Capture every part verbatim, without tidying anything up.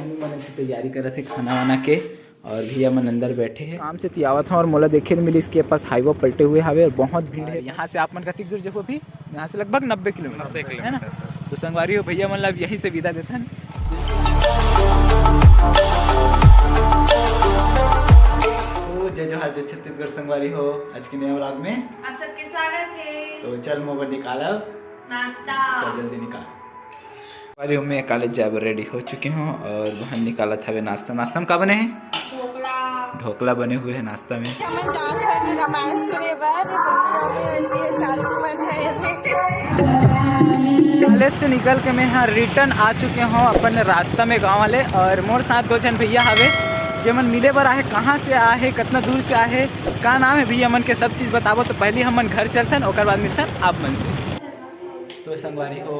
Mummy मन तो तैयारी करत हे खाना वाना के, और भैया मन अंदर बैठे हैं। काम से तियावत हूँ और मोला देखे मिलिस कि पास हाईवे पलटे हुए हवे और बहुत भीड़ है। यहाँ से आप मन कतिक दूर जबो भी? यहाँ से लगभग नब्बे किलोमीटर, नब्बे है ना? किलोमीटर। तो संगवारी हो, भैया मन ला अब यहीं से विदा देथन। तो जय जोहार, जय छत्तीसगढ़ संगवारी हो, आज के नया vlog में आप सबके स्वागत है। तो चल मोबाइल निकाल अब। नाश्ता। चल जल्दी निकाल। अरे, मैं कॉलेज जाए बर रेडी हो चुके हूँ और बहन निकालत हवे नाश्ता। नाश्ता में का बने है? ढोकला। ढोकला बने हुए है नाश्ता में। मैं जात हन रामायण सुने बर, मम्मी अभी चालू मन है। कॉलेज से निकल के मैं यहाँ रिटर्न आ चुके हूँ अपन रास्ता में गाँव वाले, और मोर साथ दो झन भैया हवे, जेमन मिले बर आहे, कहाँ से आहे, कितना दूर से आहे, का नाम है भैया मन के, सब चीज़ बताबो। तो पहले हमन घर चलथन, ओकर बाद मिलथन आप मन से। तो संगवारी हो,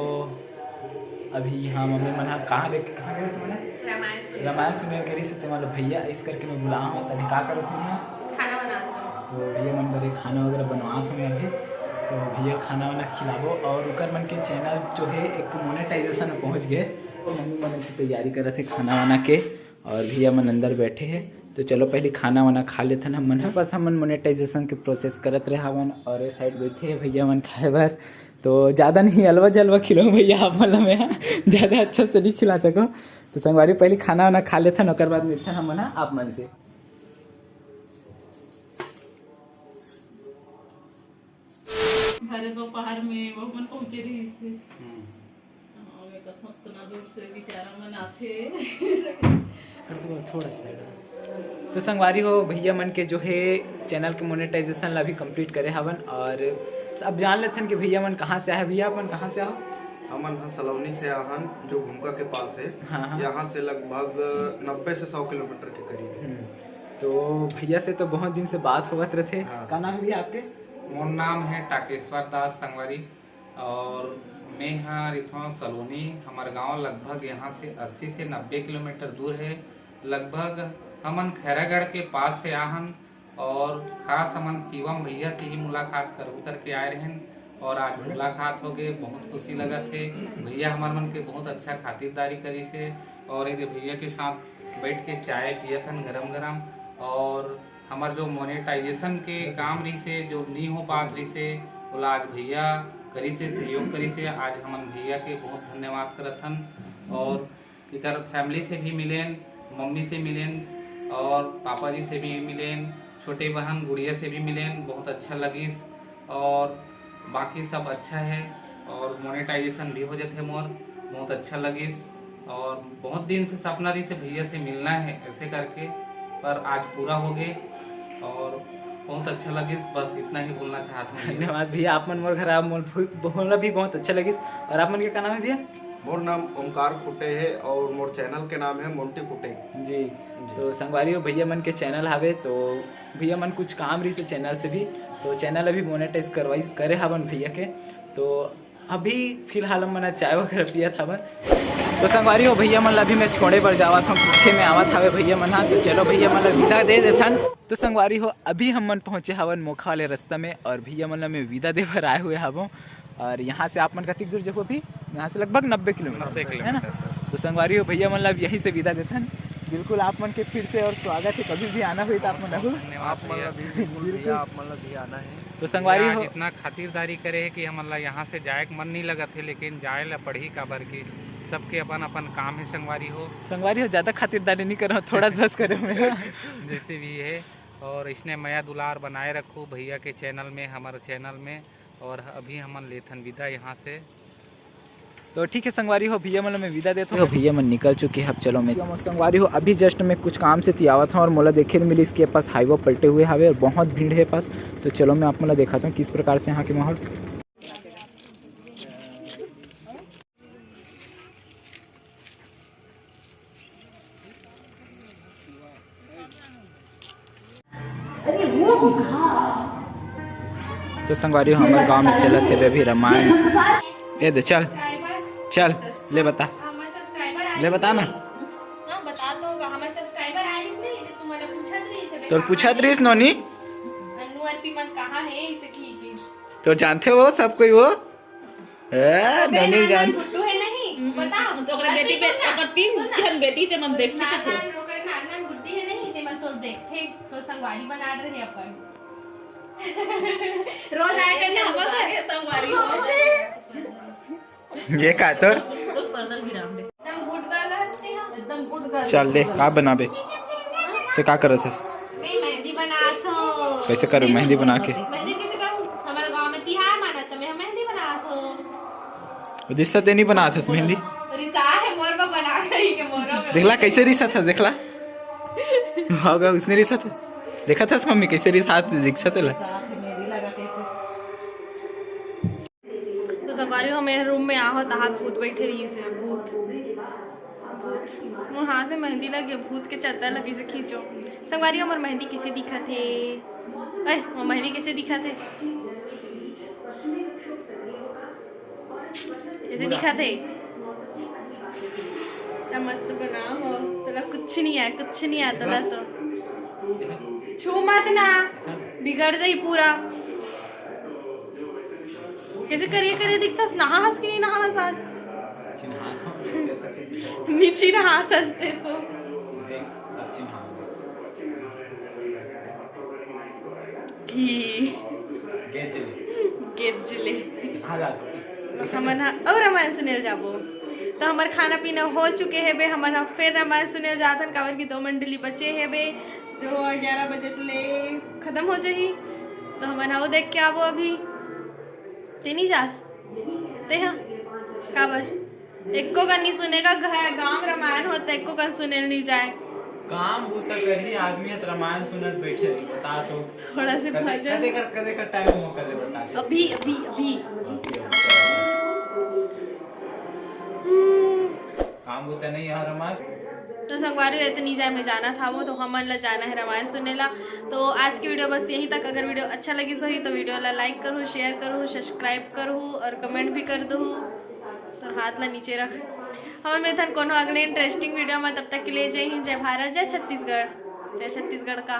अभी यहाँ मम्मी मन ह कहाँ देख, कहाँ गए थे मने? रामायण सुने। रामायण सुने गे रहिस, ते मतलब भैया इस करके मैं बुलाया हूँ, तभी का करत हूँ यहाँ? खाना बनात हूँ। तो भैया मन बर खाना वगैरह बनवात हूँ मैं अभी। तो भैया खाना वाना खिलाबो और उकर मन के चैनल जो है एक मोनेटाइजेशन में पहुँच गए। तो मम्मी मन की तैयारी करत है खाना वाना के, और भैया मन अंदर बैठे हैं। तो चलो पहले खाना वाना खा लेथन हमन ह। बस हमन मोनेटाइजेशन के प्रोसेस करत रहे हवन, और ये साइड बैठे हैं भैया मन खाए बर। तो ज़्यादा नहीं, अलवा जलवा खिलाऊँ भैया आप मन ला मैं, ज़्यादा अच्छा से नहीं खिला सको। तो संगवारी पहले खाना वाना खा लेथन, ओकर बाद मिलथन हमन ह आप मन से। भरे दोपहर में वो मन पहुँचे रहिस। हम्म। हाँ, मैं कथों उतना दूर से बेचारा मन आथे। कर दो थोड़ा सा side। तो संगवारी हो, भैया मन के जो है चैनल के मोनेटाइजेशन ला भी कंप्लीट करे हवन, और अब जान लेथन कि भैया मन कहाँ से आहे। भैया अपन कहाँ से आहो? हमन ह सलोनी से आहन, जो घुमका के पास है। हाँ, हाँ। यहाँ से लगभग नब्बे से सौ किलोमीटर के करीब है। हम्म। तो भैया से तो बहुत दिन से बात होवत रहथे। हाँ। का नाम है भैया आपके? मोर नाम है टाकेश्वर दास संगवारी, और मैं ह रहिथों सलोनी। हमर गांव लगभग यहाँ से अस्सी से नब्बे किलोमीटर दूर है। लगभग हमन खैरागढ़ के पास से आहन, और खास हमन शिवम भैया से ही मुलाकात करबो करके आए रहन, और आज मुलाकात हो गए, बहुत खुशी लगत है। भैया हमर मन के बहुत अच्छा खातिरदारी करिस है, और ये भैया के साथ बैठ के चाय पियत हन गरम गरम, और हमर जो मोनेटाइजेशन के काम रहिस हे, जो नहीं हो पात रहिस हे, ओला आज भैया करिस हे, सहयोग करिस हे। आज हमन भैया के बहुत धन्यवाद करत हन। और इकर फैमिली से भी मिलेन, मम्मी से मिलेन और पापा जी से भी मिलेन, छोटे बहन गुड़िया से भी मिलेन, बहुत अच्छा लगिस। और बाकी सब अच्छा है और मोनेटाइजेशन भी हो जाते मोर, बहुत अच्छा लगिस। और बहुत दिन से सपना रहिस हे भैया से मिलना है ऐसे करके, पर आज पूरा हो गए और बहुत अच्छा लगिस। बस इतना ही बोलना चाहता हूँ। धन्यवाद भैया, आप मन मोर घर आए, मोर भू-, मोला भी बहुत अच्छा लगिस। और आप मन के का नाम है भैया? मोर नाम ओमकार खुटे है और मोर चैनल के नाम है मोंटी खुटे। जी, तो संगवारी हो, भैया मन के चैनल हावे, तो भैया मन कुछ काम रहिस हे चैनल से भी, तो चैनल अभी मोनेटाइज करवाई करे हावन भैया के। तो अभी फिलहाल हमन चाय वगैरह पियत हवन। तो संगवारी हो, भैया मन ला अभी मैं छोड़े बर जावत हूँ, पीछे में आवत हवे भैया मन हा। तो चलो भैया मन ला विदा दे देथन। तो संगवारी हो, अभी हमन पहुँचे हवन मोखा वाले रास्ता में और भैया मन ला मैं विदा दे बर आए हुए हवों। और यहाँ से आप मन कतिक दूर जबो भी? यहाँ से लगभग नब्बे किलोमीटर, नब्बे है ना? किलोमीटर। तो संगवारी हो, भैया मन ला अब यहीं से विदा देथन। बिल्कुल आप मन के फिर से और स्वागत है, कभी भी आना हुई तो आप मन बहुत आहू। धन्यवाद आप मन भैया। ला भी बिल्कुल बिल्कुल। भैया, आप मन ला भी आना है। तो संगवारी भैया हो, आज इतना खातिरदारी करे है कि हमन ला यहाँ से जाए के मन नहीं लगत है, लेकिन जाए ला पड़ही, काबर कि सबके अपन अपन काम है संगवारी हो। संगवारी हो, ज़्यादा खातिरदारी नहीं करो, थोड़ा सा बस करो मैं। जैसे भी है, और इसने मया दुलार बनाए रखो भैया के चैनल में, हमारे चैनल में। और अभी हमन लेथन विदा यहाँ से। तो ठीक है संगवारी हो, भैया मन ला मैं विदा देत हूँ। भैया मन निकल चुके हैं, अब चलो मैं संगवारी हो, अभी जस्ट मैं कुछ काम से तियावत हूँ और मोला देखे मिलिस के पास हाईवे पलटे हुए हवे और बहुत भीड़ है पास। तो चलो मैं आप मन ला दिखाता हूँ किस प्रकार से यहाँ के माहौल। तो संगवारी हो, हमर गांव में चलत हे अभी रामायण। ए दे, चल, चल, ले बता, ले बता ना। हाँ, बता तो होगा, हमर सब्सक्राइबर आए इसमें, जो तुम्हारा पूछत रही से तोर बेटा पूछत रहीस नोनी। अन्नू अर्पी मन कहाँ है, इसे की, की। तो जानते हो सब कोई वो? ए, अबे नोनी नाना जान। गुड्डू है नहीं? बता, तो ओकरे बेटी पे, ओकर तीन झन बेटी ते मन देखथे ना, ना, ओकर नान नान गुड्डी हे नहीं, ते मन तो देखथे, तो संगवारी बना रहे अपन। रोज आए करने हम संगवारी हो। ये का तोर? एकदम good girl हस्ती हम। एकदम good girl। चल दे, का बनाबे? ते का करत हस? मैं मेहंदी बनात हूँ। कैसे करूँ मेहंदी बना के? मेहंदी कैसे करूँ? हमारे गांव में तिहार मानत, तो मैं मेहंदी बनात हूँ। दिस्सा ते नहीं बनात हस मेहंदी? रिसा है मोर में बना रही के मोरो में। देखला कैसे रिसा था, देखला। होगा उसने रिसा था। देखा था मम्मी कैसे रिसा था, रिसा था ला। तो संगवारी हो, मैं रूम में आहो, तहां भूत बैठे रही से, भूत, भूत। मोर हाथ में मेहंदी लगे, भूत के चद्दर लगी से खींचो। संगवारी हो, मोर मेहंदी किसे दिखत हे? ए, मोर मेहंदी किसे दिखत हे? कैसे दिखत हे? त मस्त बना हो, तोला कुछ नहीं आय, कुछ नहीं आय तोला तो। छू मत ना, बिगड़ जाही पूरा। कैसे करिए करिए दिखथस, नहा हस कि नहीं नहा हस आज? चिन्हात हूँ, कैसे? नी चिन्हात हस ते तो। देख, अब चिन्हा। घी। गेजले। गेजले। कहाँ जा सकते? हमन ह अउ रामायण सुने ल जाबो। तो हमर खाना पीना हो चुके हेबे, हमन ह फिर रामायण सुने ल जाथन, काबर कि दो मंडली बचे हेबे, जो ग्यारह बजे ले खत्म हो जाही। तो हमन ह वो देख के आबो अभी। ते नहीं जास? ते ह? काबर? एको कन नहीं सुने का, घर, गांव रामायण होता, एको कन सुने नहीं जाए। काम बूता करही आदमी है तो रामायण सुनत बैठे रही, बता तो। थोड़ा से कदे, भजन। कदे कर, कदे कर टाइम हो कर ले बता। अभी, अभी, अभी। हम्म। काम बूता नहीं है रमास। तो संगवारी, इतनी जाए मैं जाना था वो, तो हमन ला जाना है रामायण सुनने ला। तो आज की वीडियो बस यहीं तक। अगर वीडियो अच्छा लगी सही तो वीडियो ला लाइक करू, शेयर करू, सब्सक्राइब करू और कमेंट भी कर दू। तो हाथ ला नीचे रख। हमन मिलथन कोनो अगले इंटरेस्टिंग वीडियो में। तब तक के लिए जय हिंद, जय भारत, जय छत्तीसगढ़। जय छत्तीसगढ़ का।